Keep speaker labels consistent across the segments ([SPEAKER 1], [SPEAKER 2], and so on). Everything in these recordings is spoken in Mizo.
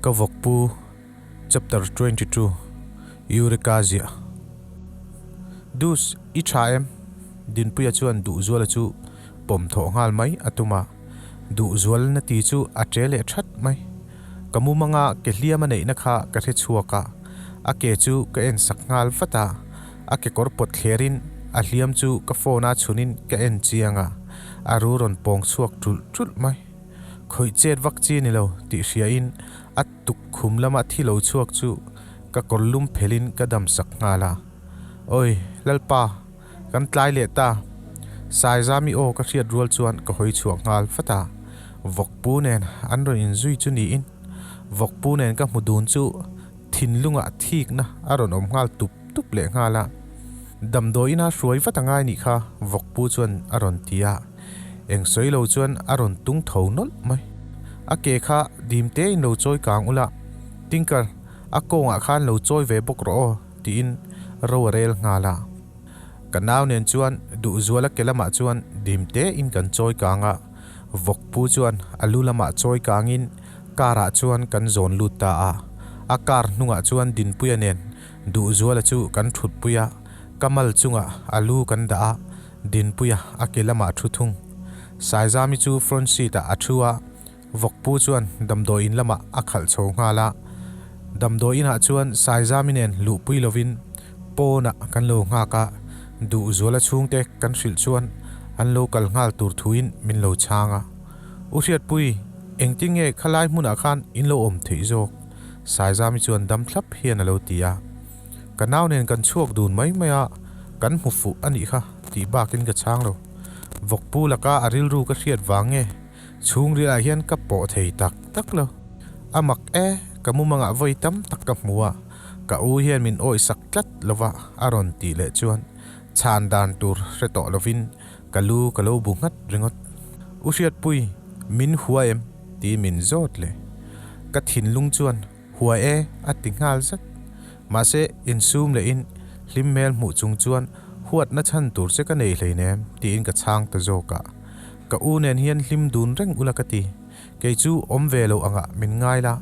[SPEAKER 1] Ka vawkpu Chapter 22 Eureka ziah Dus i tha em? Dinpuia chuan Duhzuala chu pawm thawh nghal mai a tum a, Duhzual na ti chu a che leh that mai. Ka mumanga ke hliam a neihna kha ka hre chhuak a, a ke chu ka en sak nghal vat a, a kekawr pawt thlerin a hliam chu ka phone a chhunin ka en chiang a, a ru rawn pawng chhuak ṭulh ṭulh mai. Khawih chet vak chi ni lo tih hriain a tukkhum lama thi lo chhuak chu ka kawr lum phelhin ka dam sak nghal a. Awi, Lalpa, kan tlai leh ta. Saizami aw ka hriat rual chuan ka hawi chhuak nghal vat a. Vawkpu nen an rawn inzui chu niin Vawkpu nen ka hmu dun chu thinlungah thikna a rawn awm nghal tup tup leh nghal a. Damdawi ina hruai vat a ngai nih kha Vawkpu chuan a rawn ti a. Eng sawi lo chuan a rawn tung tho nawlh mai. A ke kha dim te in lo chawi kang ula, Tinker, a kawngah khan lo chawi ve bawk rawh aw, tiin ro a rel nghal a. Ka nau nen chuan Duhzuala ke lamah chuan dim te in kan chawi kang a, Vawkpu chuan a lu lamah chawi kangin car ah chuan kan zawn lut ta a. A car hnungah chuan Dinpuia nen Duhzuala chu kan thutpui a, ka mal chungah a lu kan dah a, Dinpuia a ke lamah thu thung. Saizami chu front seat ah a thu a, Vawkpu chuan damdawi in lamah a khalh chho nghal a. Damdawi inah chuan Saizami nen luhpui lovin pawnah kan lo nghak a, Duhzuala chhungte kan hrilh chuan an lo kal nghal tur thuin min lo chhang a. U Hriatpui, engtin nge khalai hmunah khan in lo awm theih zawk? Saizami chuan dam thlap hian a lo ti a. Ka nau nen kan chhuak dun mai mai a, kan hmu fuh a nih kha tih bakin ka chhang lo. Vawkpu laka a rilru ka hriat vang nge chhungrilah hian ka pawh thei tak tak lo. A mak e, ka mumangah vawi tam tak ka hmu a, ka u hian min awihsak tlat lova a rawn tih leh chuan chhan dan tur hre tawh lovin ka lu ka lo bu nghat ringawt. U Hriatpui, min hua em? tiin min zawt leh. Ka thinlung chuan Hua e, a ti nghal zat. Mahse, insum leh in hlim hmel hmuh chung chuan huatna chhan tur che ka nei hleinem tiin ka chhang ta zawk a. Ka u nen hian hlim dun reng ula ka ti. Kei chu awm ve lo angah min ngai la,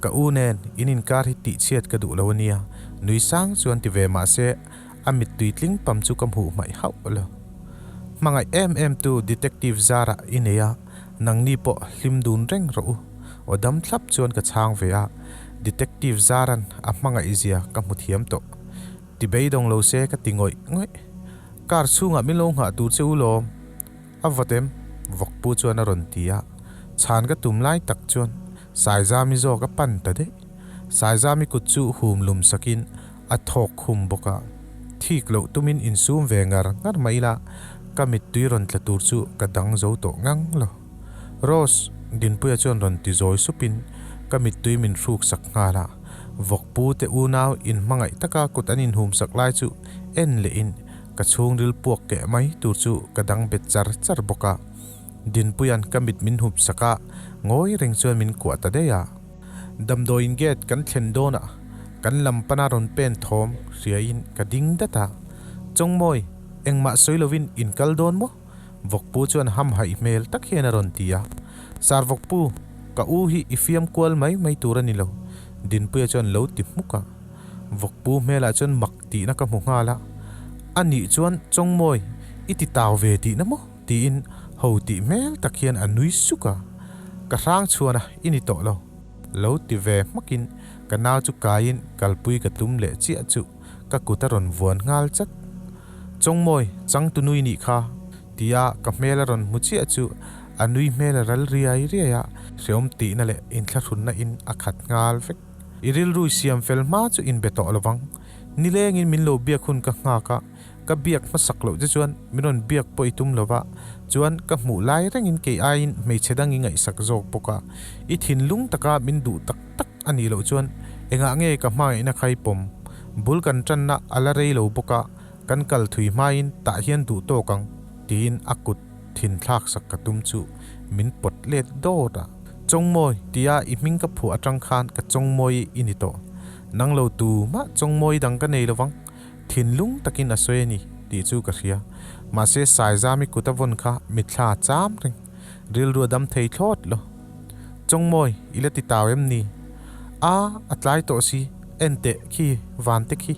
[SPEAKER 1] ka u nen in inkar hi tihchhiat ka duh lo ania, nui sang chuan ti ve mahse a mittui tling pam chu ka hmuh hmaih hauh lo. Hmangaih em em tu Detective Zara i nei a, Nangni pawh hlim dun reng rawh u. Aw dam thlap chuan ka chhang ve a, Detective Zaran a hmangaih zia ka hmu thiam tawh. Ti beidawng lo se ka ti ngawih ngawih. Car chhungah min lo nghah tur che u lawm. A vawt em? Vawkpu chuan a rawn ti a. Chhan ka tum lai tak chuan Saizami zawk a pan ta daih. Saizami kut chu hum lum sakin a thawk khum bawk a. Thik loh tumin insum ve ngar ngar mai ila, ka mittui rawn tla tur chu ka dang zo tawh ngang lo. Rose, Dinpuia chuan rawn ti zawi supin ka mittui min hruk sak nghal a. Vawkpu te unau inhmangaih taka kut an inhum sak lai chu en lehin ka chhungril puak keh mai tur chu ka dang bet char char bawk a. Dinpuia'n ka mit min hup sak a, ngawi reng chuan min kuah ta daih a. Damdawiin gate kan thlen dawnah kan lam pana rawn pen thawm hriain ka ding dat a, Chawngmawi, engmah sawi lovin in kal dawn maw? Vawkpu chuan hamhaih hmel tak hian a rawn ti a. Sar Vawkpu, ka u hi i fiam kual mai mai tur a ni lo, Dinpuia chuan lo ti hmuk a. Vawkpu hmelah chuan mak tihna ka hmu nghal a, A nih chuan Chawngmawi, i ti tau ve tihna maw? Tiin ho tih hmel tak hian a nui suk a, Ka hrang chhuan a, i ni tawh lo. Lo ti ve hmakin ka nau chu kaiin kalpui ka tum leh chiah chu ka kut a rawn vuan nghal chat. Chawngmawi, changtu nui nih kha, tia ka hmel a rawn hmu chiah chu a nui hmel a ral riai riai a, hreawm tihna leh inthlahrunna in a khat nghal vek. I rilru siam fel hma chu inbe tawh lovang. Nilengin min lo biak hun ka nghak a, Ka biak hmasak loh che chuan min rawn biak pawh i tum lo va, chuan ka hmuh lai rengin kei aiin hmeichhe dang i ngaihsak zawk bawk a. I thinlung taka min duh tak tak a nih loh chuan engah nge ka hmangaihna kha i pawm? Bul kan tanna a la rei lo bawk a, kan kal thui hmain tah hian duh tawk ang tiin a kut thin thlak sak ka tum chu min pawt let dawt a. Chawngmawi tia i hming ka phuah atang khan ka chawngmawi i ni tawh. Nang lo tu mah chawngmawi dang ka nei lo vang. Thinlung takin a sawi a ni tih chu ka hria. Mahse Saizami kut a vawn kha mitthla a cham reng. Rilru a dam thei thlawt lo. Chawngmawi, i la ti tau em ni? A, a tlai tawh si, en teh khi van te khi.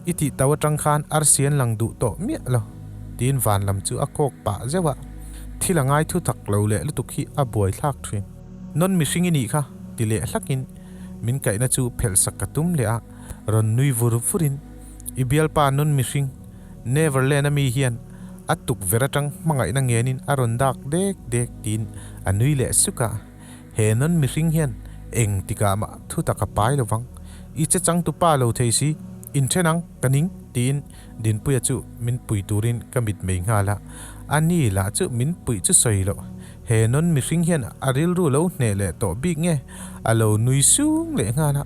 [SPEAKER 1] I tih tau atang khan arsi an lang duh tawh miah lo, tiin van lam chu a kawk pah zeuh a. Thil a ngai thu tak lo leh lutuk hi a buai thlak thin. Non mihring i nih kha, ti leh hlakin min kaihna chu phelh sak ka tum leh a, rawn nui vur vurin, I bialpa non mihring, Neverland a mi hian a tukverh atang hmangaihna ngenin a rawn dak dek dek tiin a nui leh suk a. He non mihring hian eng tikah mah thu tak a pai lo vang. I che changtu pa lo thei si, inthen ang, ka ning, tiin Dinpuia chu min pui turin ka mit mei nghal a. A ni lah chu min puih chu sawi loh. He non mihring hian a rilru lo hneh leh tawh bik nge a lo nui sung leh nghal a.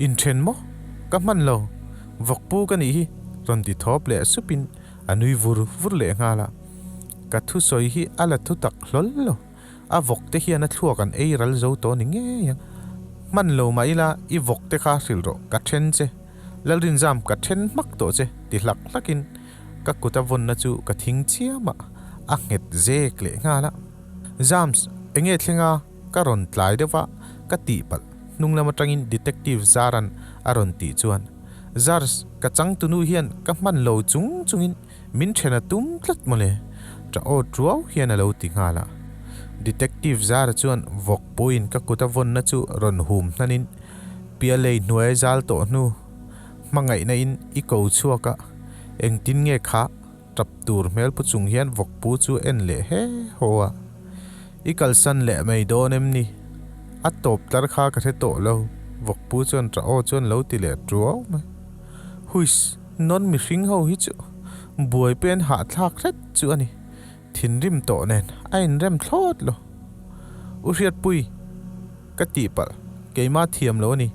[SPEAKER 1] Inthen maw? Ka hman lo. Vawkpu ka nih hi, rawn ti thawp leh supin a nui vur vur leh nghal a. Ka thusawi hi a la thu tak hlawl lo. A vawk te hian a thluak an ei ral zo tawh ni ngei ang. Hman lo mah ila i vawk te kha hrilh rawh, ka then che. Lalrinzam ka then hmak tawh che ti hlak hlakin ka kut a vawnna chu ka thing chiam a, a nghet zek leh nghal a. Zams, enge thleng a, ka rawn tlai deuh va ka tih palh hnung lam atangin Detective Zaran a rawn tih chuan, Zars, ka changtunu hian ka hman lo chung chungin Min then a tum tlat mawle, ṭah aw ṭuau hian a lo ti nghal a. Detective Zara chuan vawk puiin ka kut a vawnna chu rawn hum hnanin Pialei hnuai zal tawh hnu hmangaihna in i ko chhuak a, engtin nge kha ṭap tur hmel pu chung hian vawk pu chu en leh he haw a. I kalsan leh mai dawn em ni? A tawp tlar kha ka hre tawh lo, vawk pu chuan ṭah aw chuan lo ti leh ṭuau mai. Huiss! Non mihring ho hi chu buai pen hahthlak hret chu a ni. Thinrim tawh nen a inrem thlawt lo. U Hriatpui, ka tihpalh, keimah thiam lo a ni.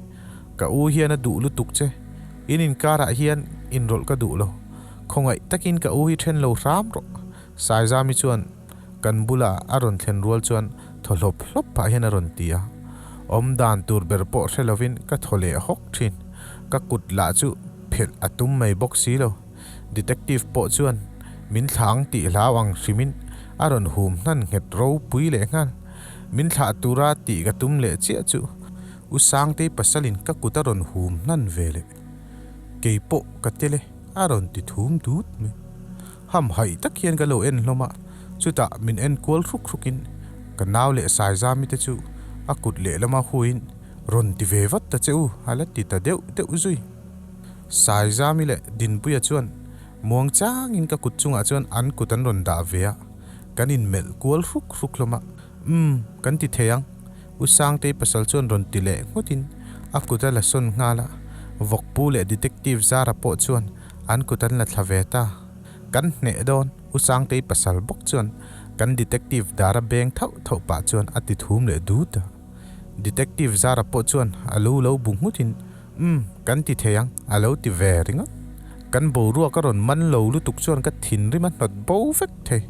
[SPEAKER 1] Ka u hian a duh lutuk che. In inkarah hian inrawlh ka duh lo. Khawngaih takin ka u hi then lo hram rawh. Saizami chuan kan bula a rawn thlen rual chuan thaw hlawp hlawp phah hian a rawn ti a. Awm dan tur ber pawh hre lovin ka thaw leh hawk thin. Ka kut lah chu phelh a tum mai bawk si lo. Detective pawh chuan min thlang tih hlau ang hrimin a rawn hum hnan nghet ropui leh nghal. Min thlah tura tih ka tum leh chiah chu U Sangtei pasalin ka kut a rawn hum hnan ve leh. Kei pawh ka tel e a rawn ti thum dut mai. Hamhaih tak hian ka lo en hlawm a, chutah min en kual hruk hrukin ka nau leh Saizami te chu a kut lehlama huiin rawn ti ve vat ta che u a la ti ta deuh deuh zui. Saizami leh Dinpuia chuan muang changin ka kut chungah chuan an kut an rawn dah ve a, kan inmelh kual hruk hruk hlawm a, Umm, kan ti thei ang. U Sangtei pasal chuan rawn ti leh nghutin a kut a la sawn nghal a, Vawkpu leh Detective Zara pawh chuan an kut an la thla ve ta. Kan hneh dawn, U Sangtei pasal bawk chuan kan Detective dara beng thauh thauh pah chuan a ti thum leh dut a. Detective Zara pawh chuan a lu lo bu nghutin, Umm, kan ti thei ang, a lo ti ve ringawt. Kan boruak a rawn man lo lutuk chuan ka thinrim a hnawt bo vek thei.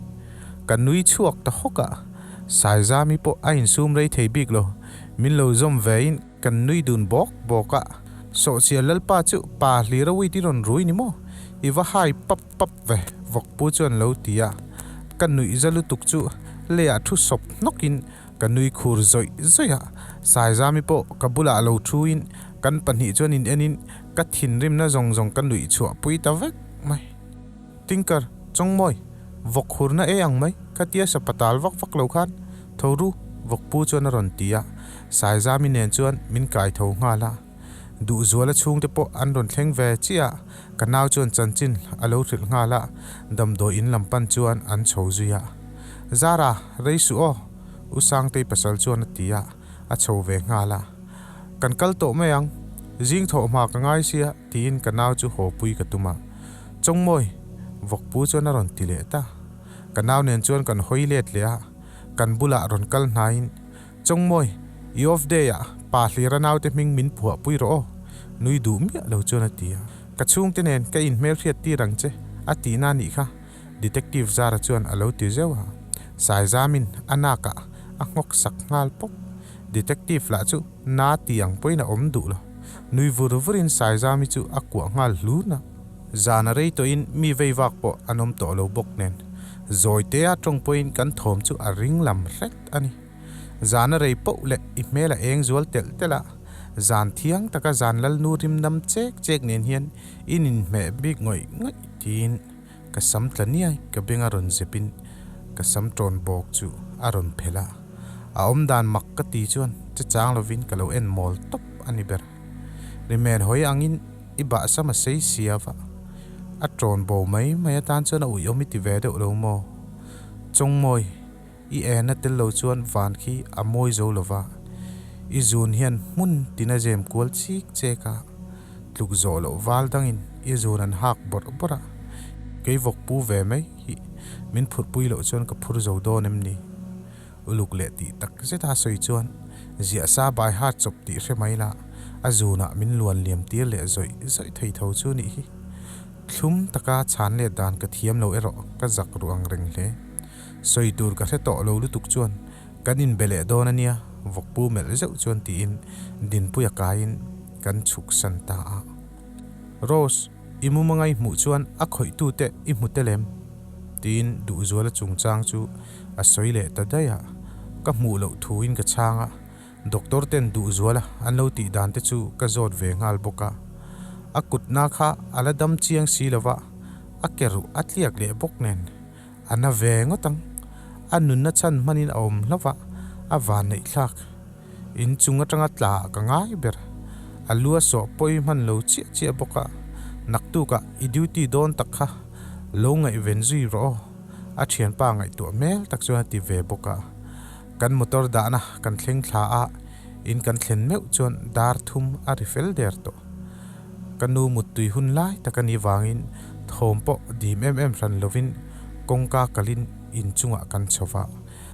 [SPEAKER 1] Ka nui chhuak ta hawk a, Saizami pawh a insum rei thei bik lo. Min lo zawm vein kan nui dun bawk bawk a, Sawhchiar Lalpa chu pa hlir a wit i rawn rui ni maw? I va hai pap pap ve, Vawkpu chuan lo ti a. Ka nuih za lutuk chu leiah thu sawp hnawkin ka nui khur zawih zawih a. Saizami pawh ka bulah lo thuin kan pahnih chuan in enin ka thinrimna zawng zawng ka nuih chhuah pui ta vek mai. Tinker, Chawngmawi, vawk hurna e ang mai, khatia sapatal vak vak lo khan tho ru, vawkpu chuan a rawn ti a, Saizami nen chuan min kai tho nghal a. Duhzuala chhungte pawh an rawn thleng ve chiah a, ka nau chuan chanchin a lo hrilh nghal a, damdawi in lam pan chuan an chho zui a. Zara, rei suh aw, U Sangtei pasal chuan a ti a, a chho ve nghal a. Kan kal tawh mai ang, zing thawh hma ka ngai sia, tiin ka nau chu haw pui ka tum a. Chawngmawi, vawkpu chuan a rawn ti leh ta. Ka nau nen chuan kan hawi let leh a, kan bulah rawn kal hnaiin, Chawngmawi, i off day ah pa hlira naute hming min phuah pui rawh aw, nui duh miah lo chuan a ti a. Ka chhungte nen ka inhmelhriat tir ang che, a tihna a nih kha, Detective Zara chuan a lo ti zeuh a. Saizamin a nakah a nghawk sak nghal pawp. Detective lah chu na ti ang pawhin a awm duh lo. Nui vur vurin Saizami chu a kuah nghal hlun a. Zan a rei tawhin mi vei vak pawh an awm tawh lo bawk nen Zawitea tawng pawhin kan thawm chu a ring lam hret a ni. Zan a rei poh leh i hmel a eng zual telh telh a. Zan thiang taka zan lalnu rim nam chek chek nen hian in inhmeh bik ngawih ngawih tiin ka sam tla niai ka beng a rawn zepin ka sam tawn bawk chu a rawn phelh a. A awmdan mak ka ti chuan che chang lovin ka lo en mawl tawp a ni ber. Rimen hawi angin i bah sam a sei sia va, a tawn bo mai mai atan chuan a uiawm i ti ve deuh lo maw? Chawngmawi. I ena tel lo chuan van khi a mawi zo lo va, i zun hian hmun tin a zem kual chik chek a, tluk zawh loh val dangin i zun an hak bawrh bawrh a, kei vawk pu ve mai hi min phurhpui loh chuan ka phur zo dawn em ni? Uluk leh tih tak zeta sawi chuan ziah sa bai hat chawp tih hre mai la, a zunah min luan liam tir leh zawih zawih thei tho chu nih hi. Thlum taka chhan let dan ka thiam lo erawh ka zak ruh ang reng hle. Sawi tur ka hre tawh lo lutuk chuan kan inbe leh dawn a nia, vawkpu melh zeuh chuan tiin Dinpuia kaiin kan chhuk san ta a. Rose, i mumanga i hmuh chuan a khawihtute i hmu tel em? tiin Duhzuala chungchang chu a sawi leh ta daih a, ka hmuh loh thuin ka chhang a, Doctor ten Duhzuala an lo tih dan te chu ka zawt ve nghal bawk a, a kutna kha a la dam chiang si lova, a ke ruh a tliak leh bawk nen. A na ve ngawt ang. A nunna chhan hmanin a awm hlauh a, a van neih thlak. In chung atanga tla ah ka ngai ber. A lu a sawh pawi hman lo chiah chiah bawk a, naktukah i duty dawn tak kha lo ngaihven zui rawh aw, a thianpa ngaihtuah hmel tak chuan a ti ve bawk a. Kan motor dahna kan thleng thla a, in kan thlen meuh chuan dar thum a ri fel der tawh. Ka nu muttui hun lai tak a nih vangin thawm pawh dim em em hran lovin kawngka kalin inchungah kan chho va.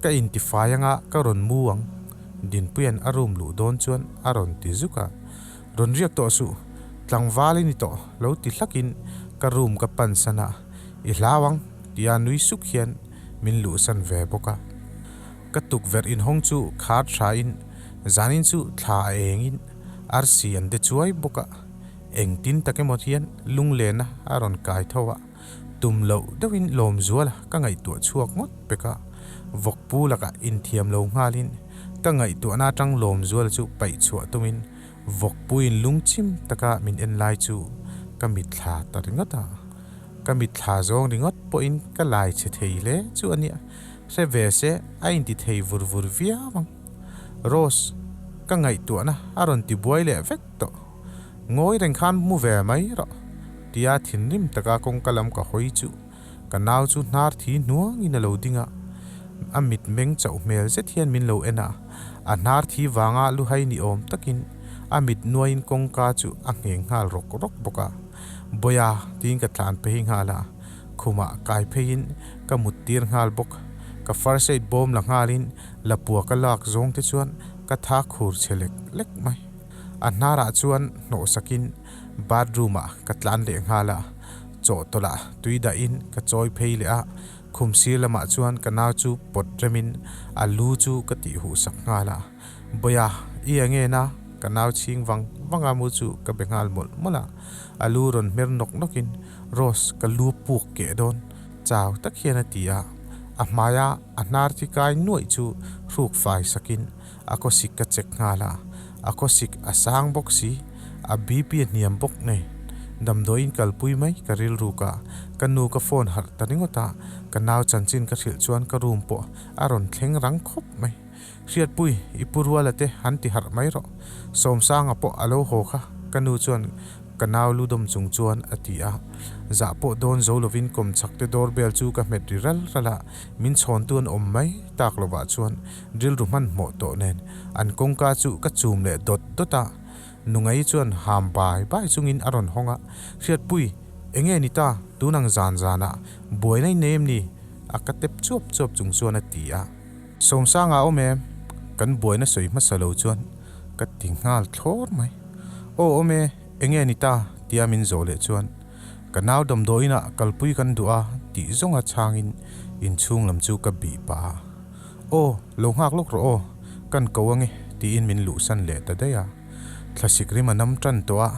[SPEAKER 1] Ka intifai anga ka rawn mu ang, Dinpuia'n a room luh dawn chuan a rawn ti zuk a. Rawn riak tawh suh, tlangval i ni tawh lo ti hlakin ka room ka pan san a, i hlau ang tia nui suk hian min luhsan ve bawk a. Ka tukverh inhawng chu khar thain zanin chu thla a engin arsi an de chuai bawk a, engtin tak emaw hian lunglena a rawn kai tho a, tum loh deuhin Lawmzuala ka ngaihtuah chhuak ngawt pek a, vawkpu lakah inthiam lo nghalin ka ngaihtuahna atang Lawmzuala chu paih chhuah tumin vawkpuiin lungchim taka min en lai chu ka mitthla ta ringawt a, ka mitthla zawng ringawt pawhin ka lai chhe thei hle chu a nia. Hre ve se a inti thei vur vur viau ang. Rose, ka ngaihtuahna a rawn ti buai leh vek tawh. Ngawi reng khan mu ve mai rawh, tia thinrim taka kawngka lam ka hawi chu ka nau chu hnar thi hnuangin a lo ding a. A mit meng chauh hmel zet hian min lo en a, a hnar thi vanga luhai ni awm takin a mit nuaiin kawngka chu a ngheng nghal rawk rawk bawk a. Bawia, tiin ka tlan phei nghal a. Khumah kai pheiin ka mut tir nghal bawk. Ka first aid bawm la nghalin lapua ka lak zawng te chuan ka tha khur chhe lek lek mai. A hnarah chuan hnawh sakin bathroom ah ka tlan leh nghal a, chawhtawlh ah tui dahin ka chawi phei leh a, khum sir lamah chuan ka nau chu pawt remin a lu chu ka tih huh sak nghal a. Bawia, i enge na? Ka nau chhing vang vang a mu chu ka be nghal mawlh mawlh a, a lu rawn hmer nawk nawkin Rose ka lu puk keh dawn chau tak hian a ti a, a hmaia a hnar thi kai nuaih chu hruk fai sakin a khawsik ka check nghal a, a khawsik a sang bawk si, a BP a hniam bawk nei. Damdawiin kalpui mai ka rilruk a, ka nu ka phone harh ta ringawt a, ka nau chanchin ka hrilh chuan ka room pawh a rawn thleng rang khawp mai. Hriatpui, i pu Ruala te han ti harh mai rawh. Sawmsanga pawh a lo haw kha, ka nu chuan ka nau lu dawm chung chuan a ti a. Zah pawh dawn zo lovin kawmchhak te doorbell chu ka hmet ri ral ral a, min chhawntu an awm mai tak lovah chuan rilru hmanhmawh tawh nen an kawngka chu ka chum leh dawt dawt a. Nungai chuan ham bai bai chungin a rawn hawng a, Hriatpui, enge ni ta, tun ang zan zanah buaina i nei em ni? a ka tep chuap chuap chung chuan a ti a. Sawmsanga awm em? Kan buaina sawi hmasa lo chuan ka ti nghal thlawr mai. Aw awm e, enge ni ta? tia min zawh leh chuan ka nau damdawiin ah kalpui kan duh a tih zawnga chhangin inchhung lam chu ka bih pah a. Aw, lo nghak lawk rawh aw, kan ko ange tiin min luhsan leh ta daih a. Thlasik rim a nam tan tawh a,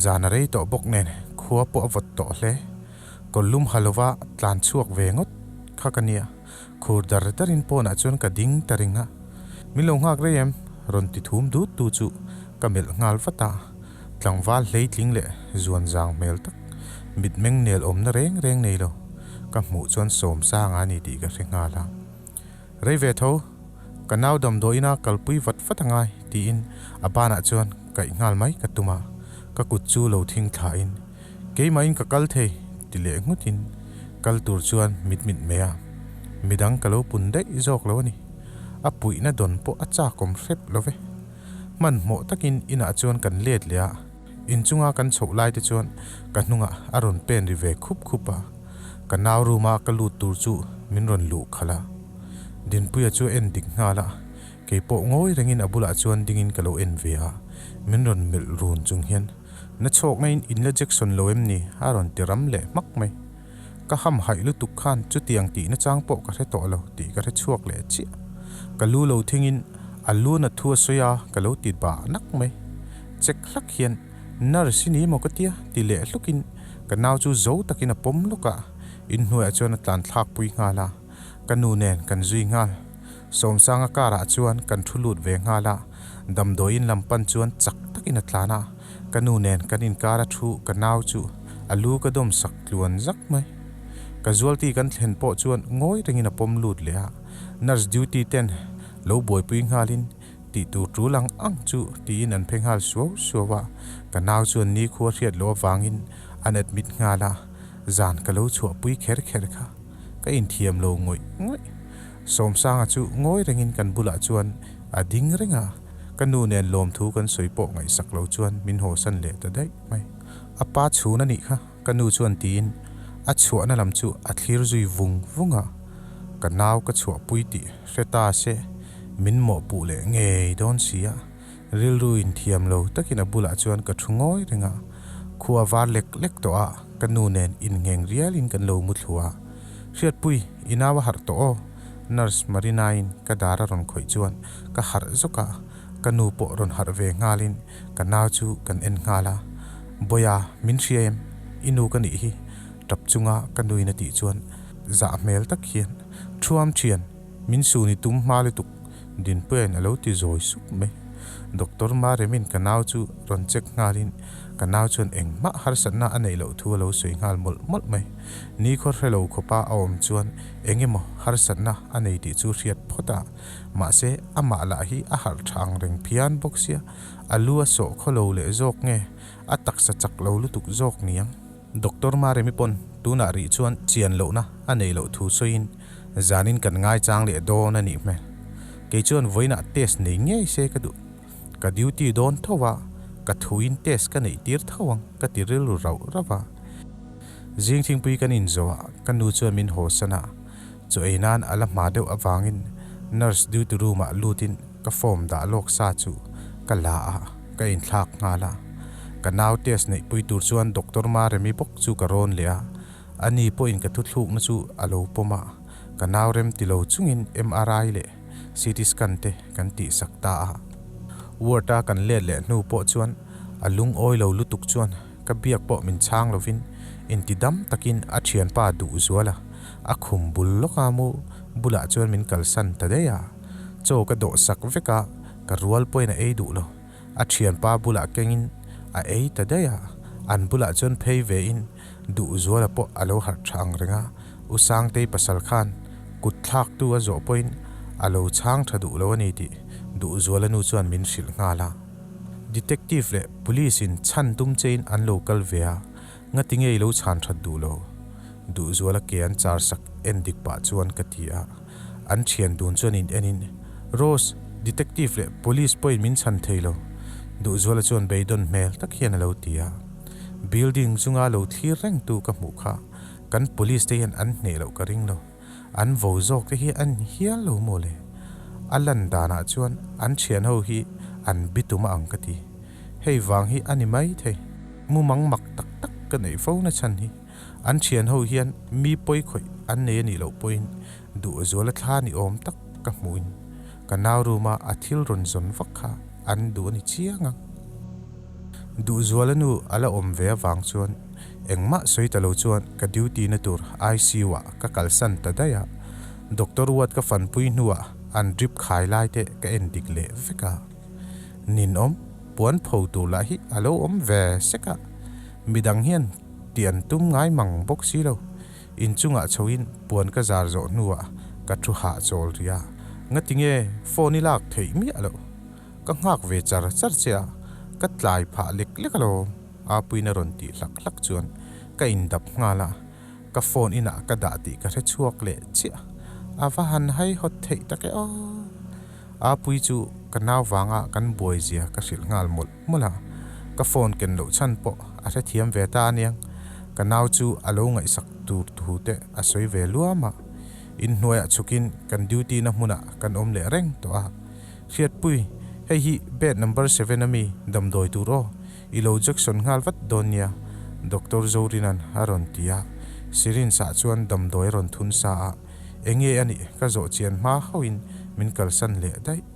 [SPEAKER 1] zan a rei tawh bawk nen khua pawh a vawt tawh hle. Kawllum ha lova tlan chhuak ve ngawt kha ka nia. Khur dar darin pawnah chuan ka ding ta ring a, Min lo nghak rei em? rawn ti thum dut tu chu Ka melh nghal vat a, tlangval hleitling leh zuan zang hmel tak, mitmeng nel awmna reng reng nei lo ka hmuh chuan Sawmsanga a ni tih ka hre nghal a. Rei ve tho, ka nau damdawiina kalpui vat vat a ngai tiin a banah chuan kaih nghal mai ka tum a, ka kut chu lo thing thlain keimahin ka kal thei ti leh nghutin kal tur chuan mit mit mai a, midang ka lo pun daih zawk lo a ni. A puihna dawn pawh a chakawm hrep lo ve. Hmanhmawh takin inah chuan kan let leh a, inchunga kan chhoh lai te chuan ka hnungah a rawn pen ri ve khup khup a, ka nau room a ka lut tur chu min rawn luh khalh a. Dinpuia chu a en dik nghal a, kei pawh ngawi rengin a bulah chuan dingin ka lo en ve a, min rawn melh run chung hian, Na chhawkna in in la Jackson lo em ni? a rawn ti ram leh hmak mai. Ka ham haih lutuk khan chutiang tihna chang pawh ka hre tawh lo tih ka hre chhuak leh chiah. Ka lu lo thingin a lu na thu a sawi a ka lo ti bah nak mai. Chek hlak hian nurse i ni maw ka tia ti leh hlukin ka nau chu zo takin a pawm lawk a, inhnuaiah chuan a tlan thlak pui nghal a. Ka nu nen kan zui nghal. Sawmsanga car ah chuan kan thu lut ve nghal a, damdawiin lam pan chuan chak takin a tlan a. Ka nu nen kan inkar a thu ka nau chu a lu ka dawm sak tluan zak mai. Casualty kan thlen pawh chuan ngawi rengin a pawm lut leh a, nurse duty ten lo buaipui nghalin tih tur tul ang ang chu tiin an phe nghal suau suau a, ka nau chuan nikhua hriat loh avangin an admit nghal a, zan ka lo chhuahpui kher kher kha ka inthiam lo ngawih ngawih. Sawmsanga chu ngawi rengin kan bulah chuan a ding reng a. Ka nu nen lawmthu kan sawi pawh ngaihsak lo chuan min hawsan leh ta daih mai. A pa chhun a nih kha, ka nu chuan tiin a chhuahna lam chu a thlir zui vung vung a. Ka nau ka chhuahpui tih hre ta se min mawhpuh leh ngei dawn si a. Rilru inthiam lo takin a bulah chuan ka thu ngawi reng a. Khua var lek lek tawh a, ka nu nen inngheng rialin kan lo mu thlu a. Hriatpui, i nau a harh tawh aw? Nurse Marina-in ka dar a rawn khawih chuan ka harh zawk a, ka nu pawh rawn harh ve nghalin ka nau chu kan en nghal a. Bawia, min hria em? I nu ka nih hi, tap chunga ka nuin a tih chuan zah hmel tak hian, Thuam thian, min sun i tum hma lutuk, Dinpuiain a lo ti zawi sup mai. Doctor Maremin ka nau chu rawn check nghalin ka nau chuan engmah harsatna a neih loh thu a lo sawi nghal mawlh mawlh mai. Nikhaw hre lo khawpa a awm chuan eng emaw harsatna a nei tih chu hriat phawt a, mahse amah lah hi a harh tha ang reng phian bawk sia, a lu a sawh khaw lo leh zawk nge a taksa chak lo lutuk zawk niang. Doctor Maremi pawn tunah rih chuan chian lohna a neih loh thu sawiin zanin kan ngaichang leh dawn a nih hmel. Kei chuan vawiinah test nei ngei se ka duh. Ka duty dawn tho a, ka thuin test ka neih tir tho ang ka ti rilru rauh rauh a. Zing thingpui kan inzawh a, ka nu chuan min haw san a, chaw ei nan a la hma deuh avangin nurse duty room ah lutin ka form dah lawk sa chu ka la a, ka inthlak nghal a. Ka nau test neihpui tur chuan Doctor Maremi bawk chu ka rawn leh a, ani pawhin ka thuthlukna chu a lo pawm a, ka nau rem ti lo chungin MRI leh CT scan te kan tihsak ta a. Ward a kan let leh hnu pawh chuan a lungawi lo lutuk chuan Ka biak pawh min chhang lovin inti dam takin a thianpa duh zual a, a khum bul lawka mu bulah chuan min kalsan ta daih a. Chaw ka dawh sak vek a, ka rual pawhin a ei duh lo. A thianpa bulah kengin a ei ta daih a, an bulah chuan phei vein duh zuala pawh a lo harh tha ang reng a, U Sangtei pasal khan kut thlaktu a zawh pawhin a lo chhang tha duh lo a ni tih duh zuala nu chuan min hrilh nghal a. Detective leh Police in chhan tum che in an lo kal ve a, ngati nge i lo chhan that duh lo? Duhzuala ke an char sak en dik pah chuan ka ti a. An thian dun chuan in en in, Rose, Detective leh Police pawhin min chhan thei lo, Duhzuala chuan beidawn hmel tak hian a lo ti a. Building chunga lo thlir reng tu ka hmuh kha kan Police te hian an hneh loh ka ring lo. An vo zawk te hi an hial lo maw le? A lan danah chuan an thian ho hi an bitum a ang ka ti. Hei vang hi a ni mai thei. Mumang mak tak tak ka neih fo na chhan hi an thian ho hian mi pawi khawih an nei a nih loh pawhin duh zuala thla ni awm tak ka hmuhin ka nau room a a thil rawn zawn vak kha an duh a ni chiang ang. Duhzuala nu a la awm ve avang chuan Engmah sawi ta lo chuan ka duty na tur ICU ah ka kalsan ta daih a, Doctor Ward ka fanpui hnuah an drip khai lai te ka en dik leh vek a. Ninawm. Puan pho tur lah hi a lo awm ve sek a, midang hian tih an tum ngai mang bawk si lo. Inchungah chhoin puan ka zar zawh hnuah ka thu hahchawl rih a. Ngatinge phone i lak theih miah loh? Ka nghak ve char char che a, ka tlai phah lek lek alawm, Apuiin a rawn tih hlak hlak chuan ka indap nghal a, ka phone inah ka dah tih ka hre chhuak leh chiah. A va han haihawt theih tak e aw. Apui chu ka nau vanga kan buai zia ka hrilh nghal mawlh mawlh a, ka phone ken loh chhan pawh a hrethiam ve ta aniang, ka nau chu a lo ngaihsak tur thu te a sawi ve luam a. Inhnuaiah chhukin kan duty na hmunah kan awm leh reng tawh a. Hriatpui, hei hi bed number seven ami damdawi tur aw, i lo jection nghal vat dawn nia, Doctor Zorina'n a rawn ti a, syringe ah chuan damdawi a rawn thun sa a, enge a nih ka zawh chian hma hauhin min kalsan leh daih.